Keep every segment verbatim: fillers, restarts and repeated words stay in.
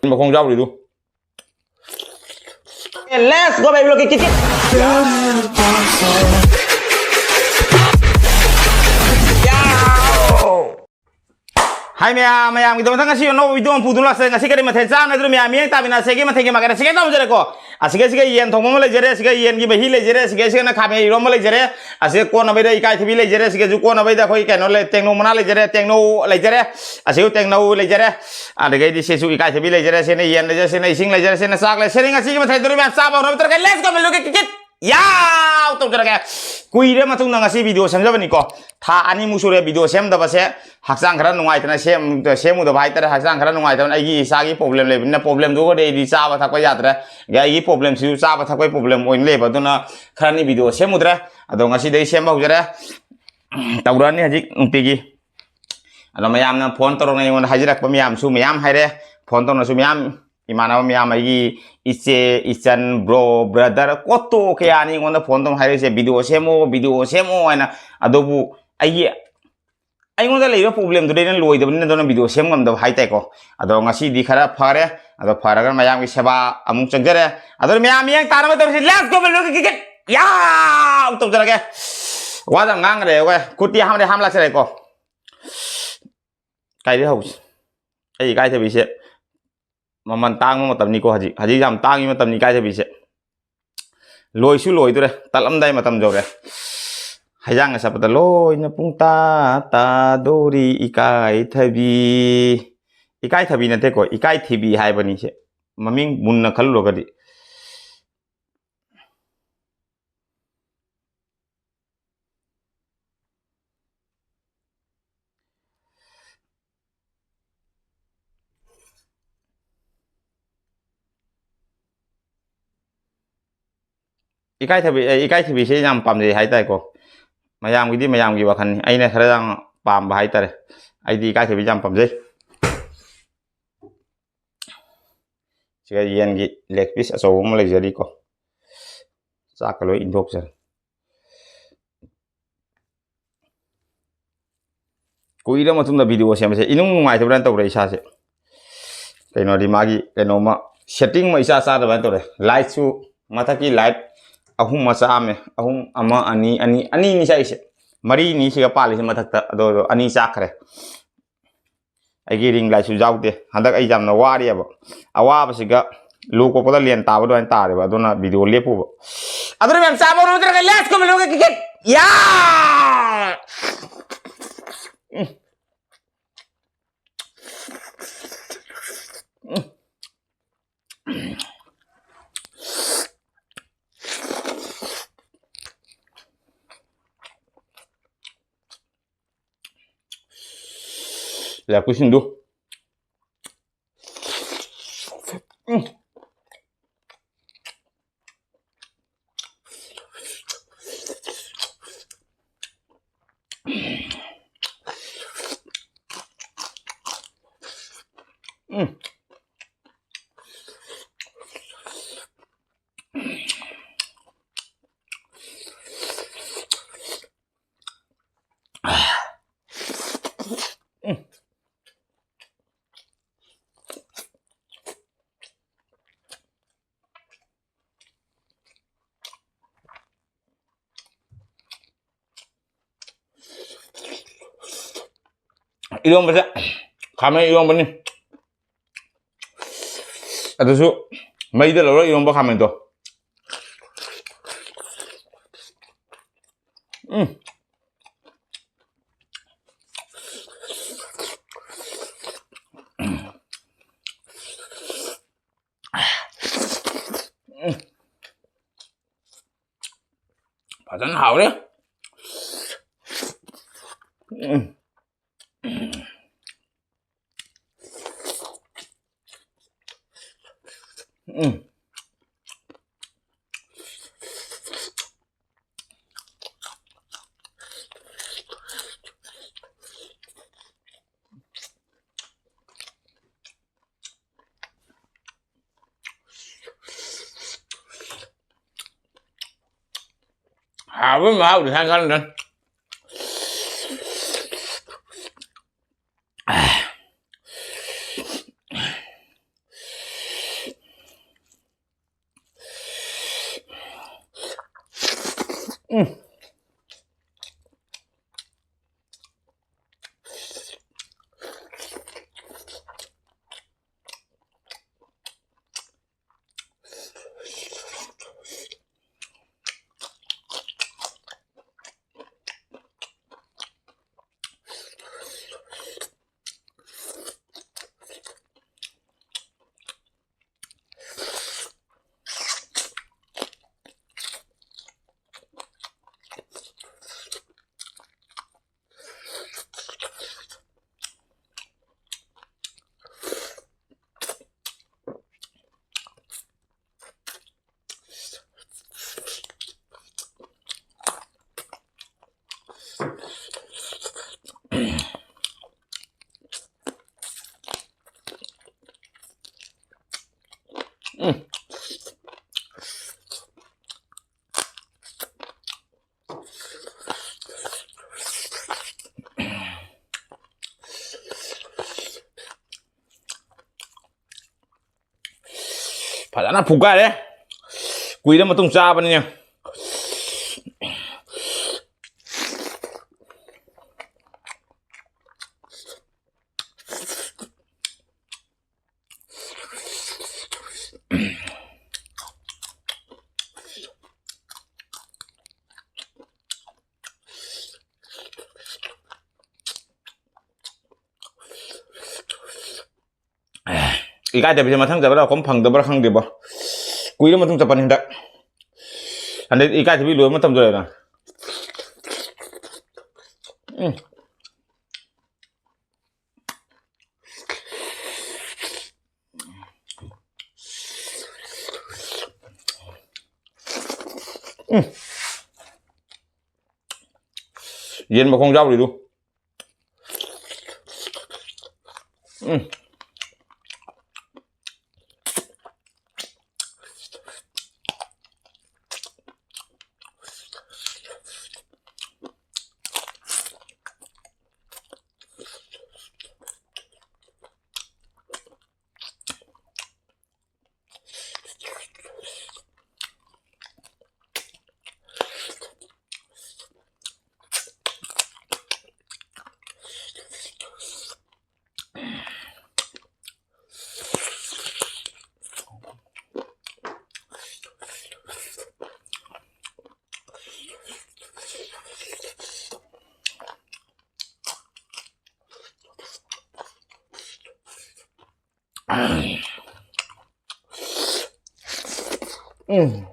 ꯃꯈꯣꯡ ꯆꯥꯎꯔꯤꯗꯨ꯫ Let's go, baby, look at it. ꯍꯥꯏ ꯃꯌꯥꯝ, ꯃꯌꯥꯝꯒꯤꯗꯃꯛꯇ ꯉꯁꯤ ꯑꯅꯧꯕ video ꯑꯃ ꯄꯨꯗꯨꯅ ꯂꯥꯛꯆꯔꯦ꯫ ꯉꯁꯤ ꯀꯔꯤ ꯃꯊꯦꯜ ꯆꯥꯅꯗ꯭ꯔꯣ ꯃꯌꯥꯝ? ꯃꯤꯠꯌꯦꯡ ꯇꯥꯃꯤꯟꯅꯁꯦꯒꯤ ꯃꯊꯦꯜꯒꯤ ꯃꯀꯥꯏꯅ ꯁꯤꯒꯦ ꯇꯧꯖꯔꯦꯀꯣ꯫ ꯑꯁꯤꯒ ꯁꯤꯒ ꯌꯦꯟ ꯊꯣꯡꯕ ꯑꯃ ꯂꯩꯖꯔꯦ, ꯁꯤꯒ ꯌꯦꯟꯒꯤ ꯃꯍꯤ ꯂꯩꯖꯔꯦ, ꯁꯤꯒ ꯁꯤꯒꯅ ꯈꯥꯃꯦꯟ ꯏꯔꯣꯝꯕ ꯂꯩꯖꯔꯦ, ꯑꯁꯤꯒ ꯀꯣꯟꯅꯕꯩꯗ ꯏꯀꯥꯏꯊꯕꯤ ꯂꯩꯖꯔꯦ, ꯁꯤꯒꯁꯨ ꯀꯣꯟꯅꯕꯩꯗ ꯑꯩꯈꯣꯏ ꯀꯩꯅꯣ ꯂꯩ, ꯇꯦꯡꯅꯧ ꯃꯅꯥ ꯂꯩꯖꯔꯦ, ꯇꯦꯡꯅꯧ ꯂꯩꯖꯔꯦ, ꯑꯁꯤꯁꯨ ꯇꯦꯡꯅꯧ ꯂꯩꯖꯔꯦ, ꯑꯗꯒꯤꯗꯤ ꯁꯤꯁꯨ ꯏꯀꯥꯏꯊꯕꯤ ꯂꯩꯖꯔꯦ, ꯁꯤꯅ ꯌꯦꯟ ꯂꯩꯖꯔꯦ, ꯁꯤꯅ ꯏꯁꯤꯡ ꯂꯩꯖꯔꯦ, ꯁꯤꯅ ꯆꯥꯛ ꯂꯩ, ꯁꯤꯅ ꯉꯁꯤꯒꯤ ꯃꯊꯦꯜꯗꯨꯅ ꯃꯌꯥꯝ ꯆꯥꯕ ꯍꯧꯅꯕ ꯇꯧꯔꯒ let's go, ꯃꯦꯂꯨꯒꯤ ꯀꯤꯠ ꯀꯤꯠ꯫ ꯌꯥꯎ ꯇꯧꯖꯔꯒꯦ꯫ ꯀꯨꯏꯔ ꯃꯇꯨꯡꯗ ꯉꯁꯤ video ꯁꯦꯝꯖꯕꯅꯤꯀꯣ꯫ ꯊꯥ ꯑꯅꯤꯃꯨꯛ ꯁꯨꯔꯦ video ꯁꯦꯝꯗꯕꯁꯦ꯫ ꯍꯛꯆꯥꯡ ꯈꯔ ꯅꯨꯡꯉꯥꯏꯇꯅ ꯁꯦꯝ-, ꯁꯦꯝꯃꯨꯗꯕ ꯍꯥꯏꯇꯥꯔꯦ꯫ ꯍꯛꯆꯥꯡ ꯈꯔ ꯅꯨꯡꯉꯥꯏꯇꯕꯅ ꯑꯩꯒꯤ ꯏꯁꯥꯒꯤ problem ꯂꯩꯕꯅꯤꯅ problemꯗꯨꯒꯗꯤ ꯑꯩꯗꯤ ꯆꯥꯕ ꯊꯛꯄ ꯌꯥꯗ꯭ꯔꯦ꯫ ꯑꯗꯒꯤ ꯑꯩꯒꯤ problemꯁꯤꯁꯨ ꯆꯥꯕ ꯊꯛꯄꯒꯤ problem ꯑꯣꯏꯅ ꯂꯩꯕ꯫ ꯑꯗꯨꯅ ꯈꯔꯅꯤ video ꯁꯦꯝꯃꯨꯗ꯭ꯔꯦ꯫ ꯑꯗꯣ ꯉꯁꯤꯗꯩ ꯁꯦꯝꯕ ꯍꯧꯖꯔꯦ꯫ ꯇꯧꯔꯛꯑꯅꯤ ꯍꯧꯖꯤꯛ ꯅꯨꯡꯇꯤꯒꯤ꯫ ꯑꯗꯣ ꯃꯌꯥꯝꯅ phone ꯇꯧꯔꯛꯅ ꯑꯩꯉꯣꯟꯗ ꯍꯥꯏꯖꯔꯛꯄ ꯃꯌꯥꯝꯁꯨ ꯃꯌꯥꯝ ꯍꯥꯏꯔꯦ꯫ Phone ꯇꯧꯅꯁꯨ ꯃꯌꯥꯝ ꯏꯃꯥꯟꯅꯕ ꯃꯌꯥꯝ, ꯑꯩꯒꯤ ꯏꯆꯦ, ꯏꯆꯟ, bro, brother, ꯀꯣꯠꯇꯣ ꯀꯌꯥꯅꯤ ꯑꯩꯉꯣꯟꯗ phone ꯇꯧꯅ ꯍꯥꯏꯔꯛꯏꯁꯦ, "Video ꯁꯦꯝꯃꯣ, video ꯁꯦꯝꯃꯣ" ꯍꯥꯏꯅ꯫ ꯑꯗꯨꯕꯨ ꯑꯩꯒꯤ, ꯑꯩꯉꯣꯟꯗ ꯂꯩꯔꯤꯕ problemꯗꯨꯗꯤ ꯑꯩꯅ ꯂꯣꯏꯗꯕꯅꯤꯅ ꯑꯗꯨꯅ video ꯁꯦꯝ ꯉꯝꯗꯕ ꯍꯥꯏꯇꯥꯔꯦꯀꯣ꯫ ꯑꯗꯣ ꯉꯁꯤꯗꯤ ꯈꯔ ꯐꯔꯦ꯫ ꯑꯗꯣ ꯐꯔꯒ ꯃꯌꯥꯝꯒꯤ ꯁꯦꯕꯥ ꯑꯃꯨꯛ ꯆꯪꯖꯔꯦ꯫ ꯑꯗꯨꯅ ꯃꯌꯥꯝ ꯃꯤꯠꯌꯦꯡ ꯇꯥꯅꯕ ꯇꯧꯔꯁꯤ꯫ Let's go, ꯃꯦꯂꯨꯒꯤ kit kit. ꯌꯥꯎ ꯇꯧꯖꯔꯒꯦ꯫ ꯋꯥꯗ ꯉꯥꯡꯈ꯭ꯔꯦ꯫ ꯈꯨꯠꯇꯤ ꯑꯍꯥꯟꯕꯗꯤ ꯍꯥꯝ ꯂꯥꯛꯆꯔꯦꯀꯣ꯫ ꯀꯥꯏꯗꯩ ꯍꯧꯁꯤ? ꯑꯩ ꯏꯀꯥꯏꯊꯕꯤꯁꯦ ꯃꯃꯜ ꯇꯥꯡꯕ ꯃꯇꯝꯅꯤꯀꯣ ꯍꯧꯖꯤꯛ꯫ ꯍꯧꯖꯤꯛ ꯌꯥꯝ ꯇꯥꯡꯉꯤ ꯃꯇꯝꯅꯤ ꯏꯀꯥꯏꯊꯕꯤꯁꯦ꯫ ꯂꯣꯏꯁꯨ ꯂꯣꯏꯗꯣꯔꯦ, ꯇꯠꯂꯝꯗꯥꯏ ꯃꯇꯝ ꯌꯧꯔꯦ꯫ ꯍꯩꯖꯥꯡꯒ ꯆꯠꯄꯗ ꯂꯣꯏꯅ ꯄꯨꯡ ꯇꯥ ꯇꯥꯗꯣꯔꯤ ꯏꯀꯥꯏꯊꯕꯤ꯫ ꯏꯀꯥꯏꯊꯕꯤ ꯅꯠꯇꯦꯀꯣ, ꯏꯀꯥꯏꯊꯤꯕꯤ ꯍꯥꯏꯕꯅꯤꯁꯦ꯫ ꯃꯃꯤꯡ ꯃꯨꯟꯅ ꯈꯜꯂꯨꯔꯒꯗꯤ꯫ ꯏꯀꯥꯏꯊꯕꯤ, ꯑꯦ, ꯏꯀꯥꯏꯊꯕꯤꯁꯦ ꯌꯥꯝ ꯄꯥꯝꯖꯩ ꯍꯥꯏꯇꯥꯔꯦꯀꯣ꯫ ꯃꯌꯥꯝꯒꯤꯗꯤ ꯃꯌꯥꯝꯒꯤ ꯋꯥꯈꯜꯅꯤ, ꯑꯩꯅ ꯈꯔ ꯌꯥꯝ ꯄꯥꯝꯕ ꯍꯥꯏꯇꯥꯔꯦ꯫ ꯑꯩꯗꯤ ꯏꯀꯥꯏꯊꯕꯤ ꯌꯥꯝ ꯄꯥꯝꯖꯩ꯫ ꯁꯤꯒ ꯌꯦꯟꯒꯤ leg piece ꯑꯆꯧꯕ ꯑꯃ ꯂꯩꯖꯔꯤꯀꯣ꯫ ꯆꯥꯛꯀ ꯂꯣꯏ ꯏꯟꯊꯣꯛꯆꯔꯦ꯫ ꯀꯨꯏꯔ ꯃꯇꯨꯡꯗ ꯚꯤꯗꯤꯑꯣ ꯁꯦꯝꯕꯁꯦ ꯏꯅꯨꯡ ꯅꯨꯡꯉꯥꯏꯇꯕ꯭ꯔꯥꯅ ꯇꯧꯔꯦ ꯏꯁꯥꯁꯦ꯫ ꯀꯩꯅꯣꯗꯤ ꯃꯥꯒꯤ ꯀꯩꯅꯣꯝꯃ ꯁꯦꯠꯇꯤꯡ ꯑꯃ ꯏꯆꯥ ꯆꯥꯗꯕꯅ ꯇꯧꯔꯦ꯫ ꯂꯥꯏꯠꯁꯨ ꯃꯊꯛꯀꯤ ꯂꯥꯏꯠ ꯑꯍꯨꯝ ꯑꯃ ꯆꯥꯛꯑꯝꯃꯦ꯫ ꯑꯍꯨꯝ, ꯑꯃ, ꯑꯅꯤ, ꯑꯅꯤ, ꯑꯅꯤꯅꯤ ꯆꯥꯛꯏꯁꯦ꯫ ꯃꯔꯤꯅꯤ ꯁꯤꯒ ꯄꯥꯜꯂꯤꯁꯦ ꯃꯊꯛꯇ, ꯑꯗꯣ, ꯑꯗꯣ ꯑꯅꯤ ꯆꯥꯛꯈ꯭ꯔꯦ꯫ ꯑꯩꯒꯤ ꯔꯤꯡ ꯂꯥꯏꯠꯁꯨ ꯌꯥꯎꯗꯦ꯫ ꯍꯟꯗꯛ ꯑꯩ ꯌꯥꯝꯅ ꯋꯥꯔꯤꯑꯕ꯫ ꯑꯋꯥꯕꯁꯤꯒ ꯂꯨ ꯀꯣꯛꯄꯗ ꯂꯦꯟ ꯇꯥꯕ ꯑꯗꯨꯃꯥꯏꯅ ꯇꯥꯔꯦꯕ꯫ ꯑꯗꯨꯅ ꯚꯤꯗꯤꯑꯣ ꯂꯦꯞꯄꯨꯕ꯫ ꯑꯗꯨꯅ ꯃꯌꯥꯝ ꯆꯥꯕ ꯍꯧꯔꯣ, ꯅꯠꯇ꯭ꯔꯒ let's go, ꯂꯣꯏꯒꯦ, ꯀꯤꯛ, ꯀꯤꯛ꯫ ꯌꯥ! ꯎꯝ꯫ ꯎꯝ꯫ ꯂꯐꯨꯁꯤꯡꯗꯨ꯫ ꯎꯝ꯫ ꯎꯝ꯫ ꯏꯔꯣꯝꯕꯁꯦ ꯈꯥꯃꯦꯟ ꯏꯔꯣꯝꯕꯅꯤ꯫ ꯑꯗꯨꯁꯨ ꯃꯩꯗ ꯂꯧꯔ ꯏꯔꯣꯝꯕ ꯈꯥꯃꯦꯟꯗꯣ꯫ ꯎꯝ꯫ ꯐꯖꯅ ꯍꯥꯎꯔꯦ꯫ ꯎꯝ꯫ ꯎꯝ꯫ ꯍꯥꯎꯕ ꯃꯍꯥꯎꯗꯤ ꯍꯥꯏ ꯀꯥꯟꯗ ꯎꯝ꯫ ꯎꯝ꯫ ꯐꯖꯅ ꯐꯨꯒꯥꯏꯔꯦ꯫ ꯀꯨꯏꯔ ꯃꯇꯨꯡ ꯆꯥꯕꯅꯤꯅ꯫ ꯏꯀꯥꯏꯗꯕꯤꯁꯦ ꯃꯊꯪ ꯆꯠꯄꯗ ꯑꯩꯈꯣꯏ ꯐꯪꯗꯕ꯭ꯔꯥ ꯈꯪꯗꯦꯕꯣ꯫ ꯀꯨꯏꯔ ꯃꯇꯨꯡ ꯆꯠꯄꯅꯤ ꯍꯟꯗꯛ꯫ ꯍꯟꯗꯛ ꯏꯀꯥꯏꯗꯕꯤ ꯂꯣꯏꯕ ꯃꯇꯝꯗ ꯑꯣꯏꯔꯦꯅ꯫ ꯎꯝ꯫ ꯎꯝ꯫ ꯌꯦꯟ ꯃꯈꯣꯡ ꯆꯥꯕꯔꯤꯗꯨ꯫ ꯎꯝ꯫ ꯎꯝ꯫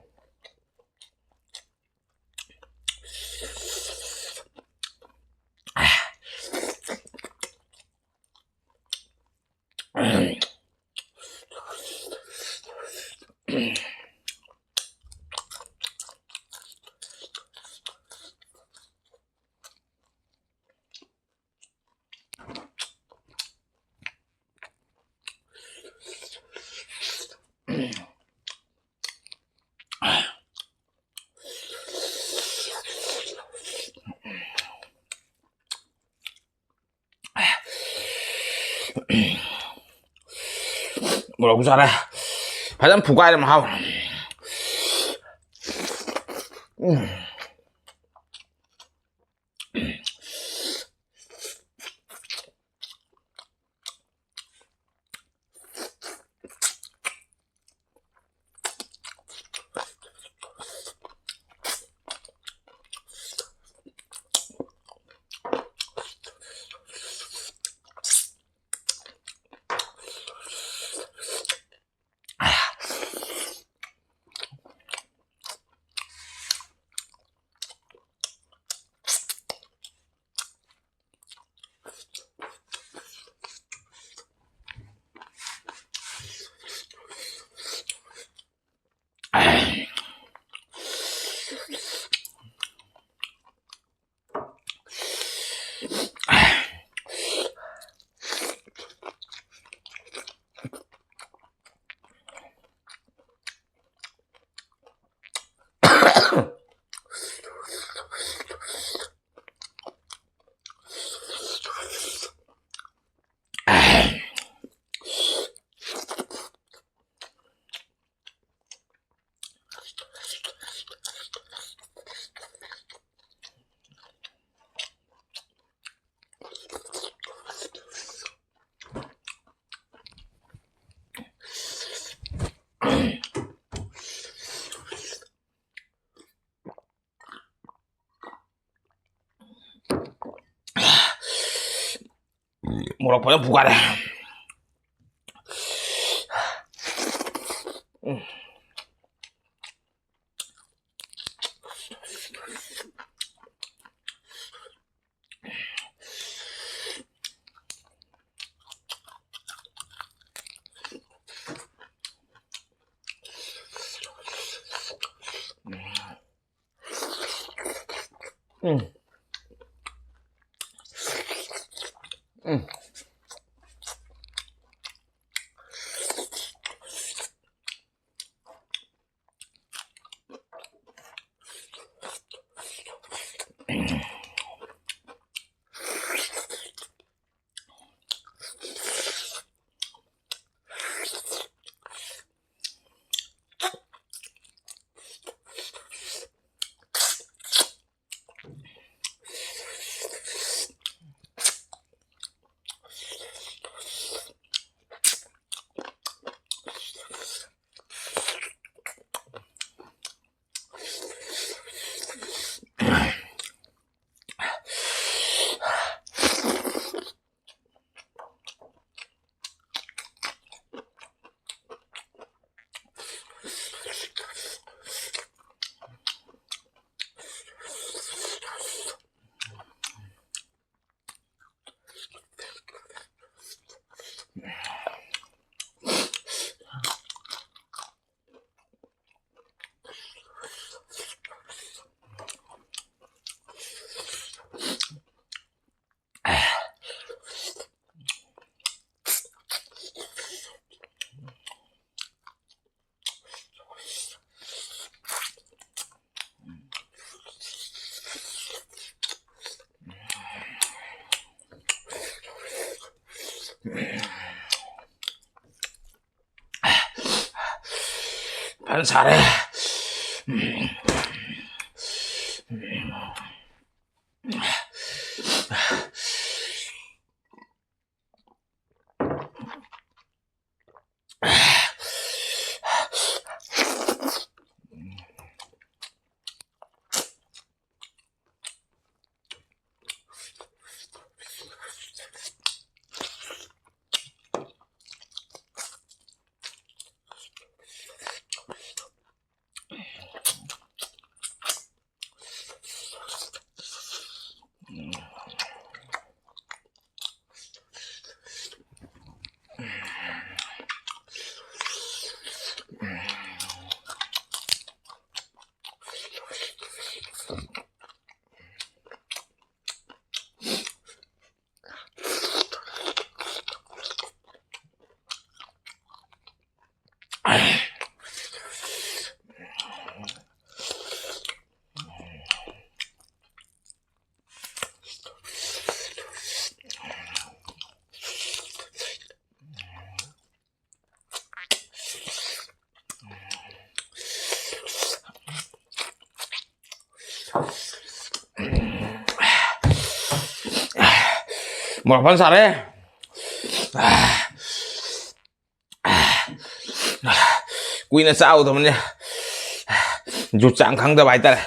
ꯃꯣꯔꯣꯛ ꯆꯥꯔꯦ꯫ ꯐꯖꯅ ꯐꯨꯒꯥꯏꯔꯦ ꯃꯍꯥꯎ꯫ ꯎꯝ꯫ ꯃꯣꯔꯣꯛ ꯐꯖꯅ ꯐꯨꯒꯥꯏꯔꯦ꯫ ꯎꯝ꯫ ꯎꯝ꯫ ꯐꯖꯅ ꯁꯥꯔꯦ꯫ ꯃꯣꯔꯣꯛ ꯐꯖꯅ ꯁꯥꯔꯦ꯫ ꯀꯨꯏꯅ ꯆꯥꯎꯗꯕꯅꯤ, ꯖꯨꯠ ꯆꯥꯡ ꯈꯪꯗꯕ ꯍꯥꯏꯇꯥꯔꯦ꯫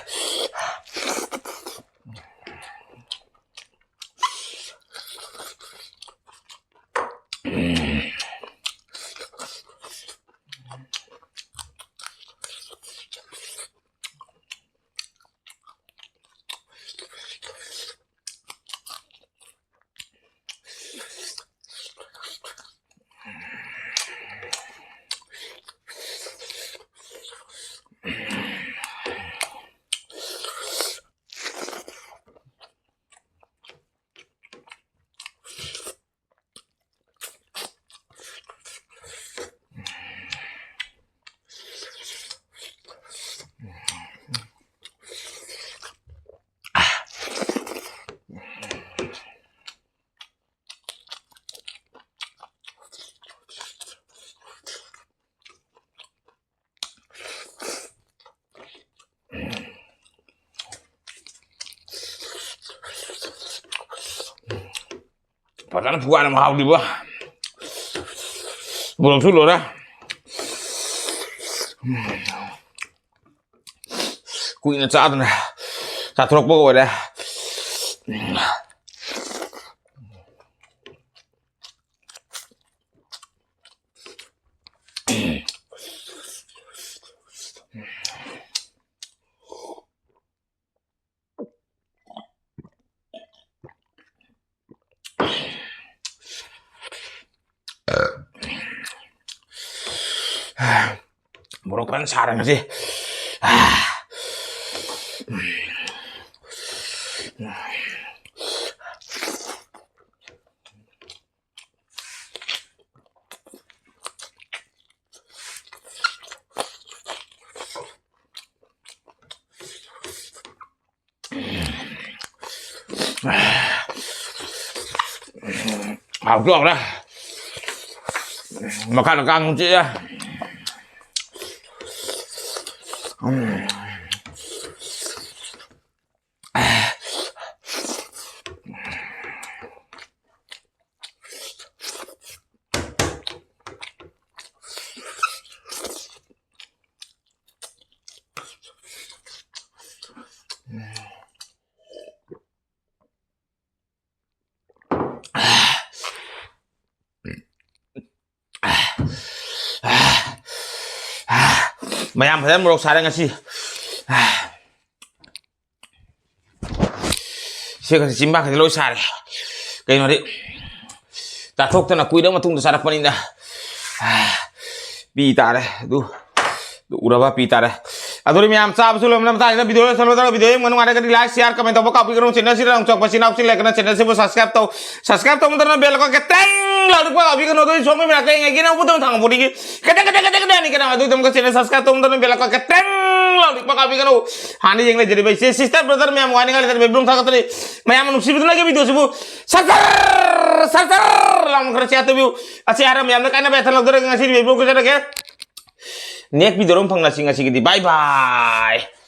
ꯐꯖꯅ ꯐꯨꯒꯥꯏꯔ ꯍꯥꯎꯔꯤꯕ ꯃꯣꯔꯣꯛꯁꯨ ꯂꯣꯏꯔꯦ꯫ ꯀꯨꯏꯅ ꯆꯥꯗꯅ ꯆꯥꯊꯣꯔꯛꯄ ꯑꯣꯏꯔꯦ꯫ ꯃꯣꯔꯣꯛ ꯐꯖꯅ ꯁꯥꯔꯦ ꯉꯁꯤ꯫ ꯍꯥꯎꯁꯨ ꯍꯥꯎꯔꯦ꯫ ꯃꯈꯥꯗ ꯀꯥꯡ ꯆꯤꯛꯑꯦ꯫ ꯎꯝ꯫ ꯃꯌꯥꯝ ꯐꯖꯅ ꯃꯣꯔꯣꯛ ꯁꯥꯔꯦ ꯉꯁꯤ꯫ ꯁꯤ ꯈꯔ ꯆꯤꯝꯕꯥꯜ ꯈꯔꯗꯤ ꯂꯣꯏ ꯁꯥꯔꯦ꯫ ꯀꯩꯅꯣꯗꯤ ꯆꯥꯊꯣꯛꯇꯅ ꯀꯨꯏꯔꯕ ꯃꯇꯨꯡꯗ ꯆꯥꯔꯛꯄꯅꯤꯅ ꯄꯤ ꯇꯥꯔꯦ꯫ ꯑꯗꯨ, ꯑꯗꯨ ꯎꯔꯕ ꯄꯤ ꯇꯥꯔꯦ꯫ ꯑꯗꯨꯗꯤ ꯃꯌꯥꯝ ꯆꯥꯕꯁꯨ ꯂꯣꯏꯕ ꯃꯇꯥꯡꯁꯤꯗ video ꯂꯣꯏꯁꯜꯂꯣ꯫ ꯅꯠꯇ꯭ꯔꯒ video ꯌꯦꯡꯕ ꯅꯨꯡꯉꯥꯏꯔꯒꯗꯤ like, share, comment ꯇꯧꯕ ꯀꯥꯎꯕꯤꯒꯅꯨ꯫ Channel ꯁꯤꯗ ꯅꯧꯅ ꯆꯪꯉꯛꯄ ꯏꯆꯤꯟ ꯏꯅꯥꯎꯁꯤꯡ ꯂꯩꯔꯒꯅ channel ꯁꯤꯕꯨ subscribe ꯇꯧ꯫ Subscribe ꯇꯧꯕ ꯅꯠꯇꯅ bell icon ꯈꯤꯇꯪ ꯂꯥꯎꯔꯛꯄ ꯀꯥꯎꯕꯤꯒꯅꯨ꯫ ꯑꯗꯨꯒꯤ ꯁꯣꯝꯒꯤ ꯃꯅꯥꯛꯇ ꯌꯦꯡꯉꯒꯦ ꯅꯪ ꯕꯨꯠ ꯑꯃ ꯊꯥꯡꯒꯠꯄꯗꯒꯤ ꯈꯤꯇꯪ, ꯈꯤꯇꯪ, ꯈꯤꯇꯪ, ꯈꯤꯇꯪ ꯌꯥꯅꯤ ꯀꯩꯅꯣ꯫ ꯑꯗꯨꯒꯤꯗꯃꯛꯇ channel subscribe ꯇꯧꯕ ꯅꯠꯇꯅ bell icon ꯈꯤꯇꯪ ꯂꯥꯎꯔꯛꯄ ꯀꯥꯎꯕꯤꯒꯅꯨ꯫ ꯍꯥꯟꯅ ꯌꯦꯡ ꯂꯩꯖꯔꯤꯕ ꯏꯆꯦ sister brother ꯃꯌꯥꯝ ꯋꯥꯅꯤꯡꯉꯥꯏ ꯂꯩꯇꯅ ꯕꯦꯕ꯭ꯔꯨꯝ ꯊꯥꯒꯠꯇꯅꯤ꯫ ꯃꯌꯥꯝꯅ ꯅꯨꯡꯁꯤꯕꯤꯗꯨꯅ ꯑꯩꯒꯤ video ꯁꯤꯕꯨ subscribe, subscribe ꯂꯥꯎꯅ ꯈꯔ share ꯇꯧꯕꯤꯌꯨ꯫ ꯑꯁꯤ ꯍꯥꯏꯔ ꯃꯌꯥꯝꯅ ꯀꯥꯏꯅꯕ ꯌꯥꯊꯪ ꯂꯧꯖꯔꯒꯦ꯫ ꯉꯁꯤꯗꯤ ꯕꯦꯕ꯭ꯔꯨꯝ ꯀꯨꯏꯖꯔꯒꯦ꯫ Next video ꯗ ꯑꯃꯨꯛ ꯐꯪꯅꯁꯤ꯫ ꯉꯁꯤꯒꯤꯗꯤ bye bye꯫